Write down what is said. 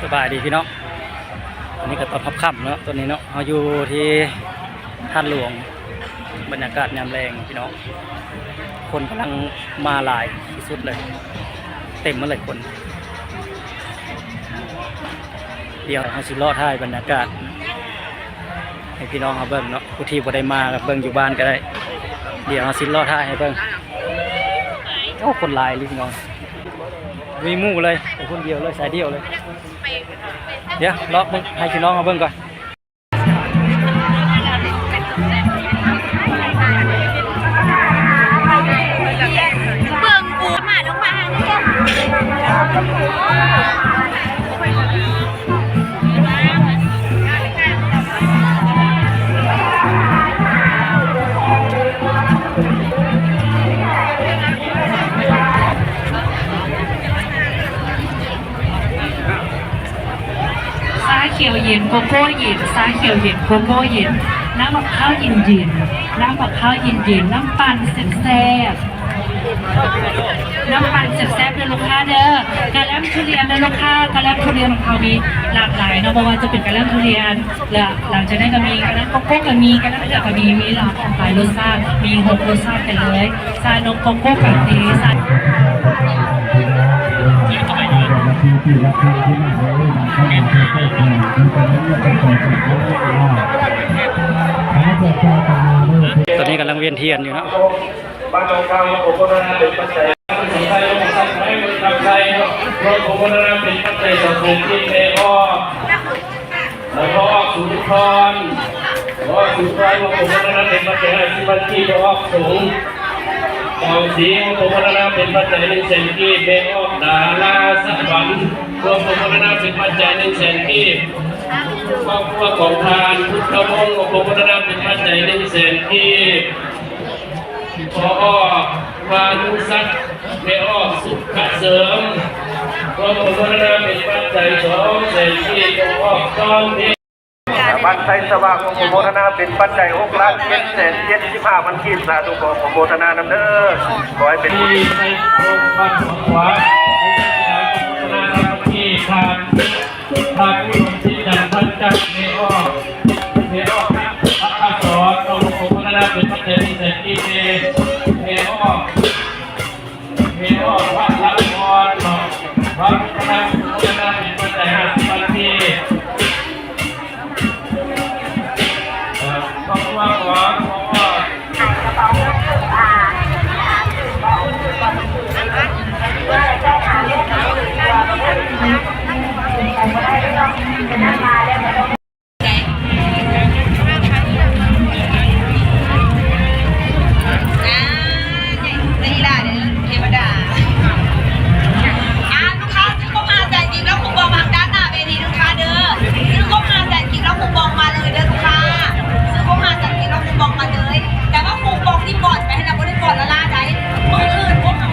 ສະບາຍດີພີ່ນ້ອງ, ອັນນີ້ກໍຕອນຮັບຄ່ຳເນາະ, ຕອນນີ້ເນາະ ເຮົາຢູ່ທີ່ທາດຫຼວງ, ບັນຍາກາດຍາມແລງພີ່ນ້ອງ, ຄົນກຳລັງມາຫຼາຍທີ່ສຸດເລີຍ, ເຕັມໝົດເລີຍຄົນ. ດຽວເຮົາຊິເລາະຖ່າຍບັນຍາກາດໃຫ້ພີ່ນ້ອງເຮົາເບິ່ງເນາະ, ຜູ້ທີ່ບໍ່ໄດ້ມາກໍເບິ່ງຢູ່ບ້ານກໍໄດ້. ດຽວເຮົາຊິເລາະຖ່າຍໃຫ້ເບິ່ງ. ໂອ້ ຄົນຫຼາຍເລີຍພີ່ນ້ອງ, ມີໝູ່ເລີຍ, ໄປຄົນດຽວເລີຍ, ສາຍດຽວເລີຍ. ດຽວເລາະເບິ່ງໃຫ້ພີ່ນ້ອງເຮົາເບິ່ງກ່ອນ. ເບິ່ງກູມາລົງມາ. ຊາຂຽວເຢັນ ໂກໂກ້ເຢັນ, ຊາຂຽວເຢັນ ໂກໂກ້ເຢັນ, ນ້ຳບັກພ້າວເຢັນໆ, ນ້ຳບັກພ້າວເຢັນໆ, ນ້ຳປັ່ນແຊບໆ, ນ້ຳປັ່ນແຊບໆ ເດີລູກຄ້າເດີ. ກະແລັມທຸລຽນເດີລູກຄ້າ, ກະແລັມທຸລຽນຂອງເຮົາມີຫຼາກຫຼາຍເນາະ, ບໍ່ວ່າຈະເປັນກະແລັມທຸລຽນ ແລະ ຫຼັງຈາກນັ້ນກໍມີກະແລັມໂກໂກ້ກໍມີ, ກະແລັມເກືອກກໍມີ, ມີຫຼາກຫຼາຍລົດຊາດ, ມີຫົກລົດຊາດໄປເລີຍ. ຊານົມໂກໂກ້ກາເຟ ຊາ ຕອນນີ້ກຳລັງວຽນທຽນຢູ່ເນາະ. ບ້ານໜອງຄຳ ໂອໂມທະນາເປັນປັດໄຈ ໂອໂມທະນາເປັນປັດໄຈ ສອງພັນກີບ ແມ່ອອກ ແລ້ວກໍອອກສຸນທອນ ອອກສຸນທອນ ໂອໂມທະນາເປັນປັດໄຈ ຫ້າສິບພັນກີບ ອອກສູງ ກອງສີ ໂອໂມທະນາເປັນປັດໄຈ ໜຶ່ງແສນກີບ ແມ່ອອກ ດາລາສະຫວັນ ໂອໂມທະນາເປັນປັດໄຈ ໜຶ່ງແສນກີບ ຄອບຄົວຂອງທ່ານ ພຸດທະວົງ ໂອໂມທະນາເປັນປັດໄຈ ໜຶ່ງແສນກີບ. ພໍ່ອອກ ວານຸສັກ ແມ່ອອກ ສຸກຂະເສີມ ຮ່ວມອະນຸໂມທະນາເປັນປັດໄຈ ສອງແສນກີບ ພໍ່ອອກ ຕ້ອງເພງ ບ້ານໄຊສະຫວ່າງ ຮ່ວມອະນຸໂມທະນາເປັນປັດໄຈ ຫົກລ້ານເຈັດແສນເຈັດສິບຫ້າພັນກີບ ສາທຸ ຂໍອະນຸໂມທະນານຳເດີ ຂໍໃຫ້ເປັນບຸນ ທີ່ໄຊໂປມ ບ້ານຂົງຂວາງ ທີ່ທ່ານ ທ່ານຜູ້ສົມຈິດ ຈັນທັນຈັກ ແມ່ອອກ ແມ່ອອກ ພັກຄະສອນ ອະນຸໂມທະນາເປັນປັດໄຈ ໜຶ່ງແສນກີບ ແມ່ອອກ ແມ່ອອກ ພັກລະຄອນ ເນາະ ພະອະນຸໂມທະນາເປັນປັດໄຈ ຫ້າສິບພັນກີບ ເອີ ຄອບຄົວຂອງ ອ່າ ລູກຄ້າຊື້ຄົບຫ້າແສນກີບ ແລ້ວຄູປອງທາງດ້ານໜ້າເວທີ ລູກຄ້າເດີ ຊື້ຄົບຫ້າແສນກີບ ແລ້ວຄູປອງມາເລີຍເດີ ລູກຄ້າ ຊື້ຄົບຫ້າແສນກີບ ແລ້ວຄູປອງມາເລີຍ ແຕ່ວ່າຄູປອງນີ້ປອດໄປຫັ້ນນະ ບໍ່ໄດ້ປອດລ້າໆໃດ ມື້ອື່ນພວກເຮົາ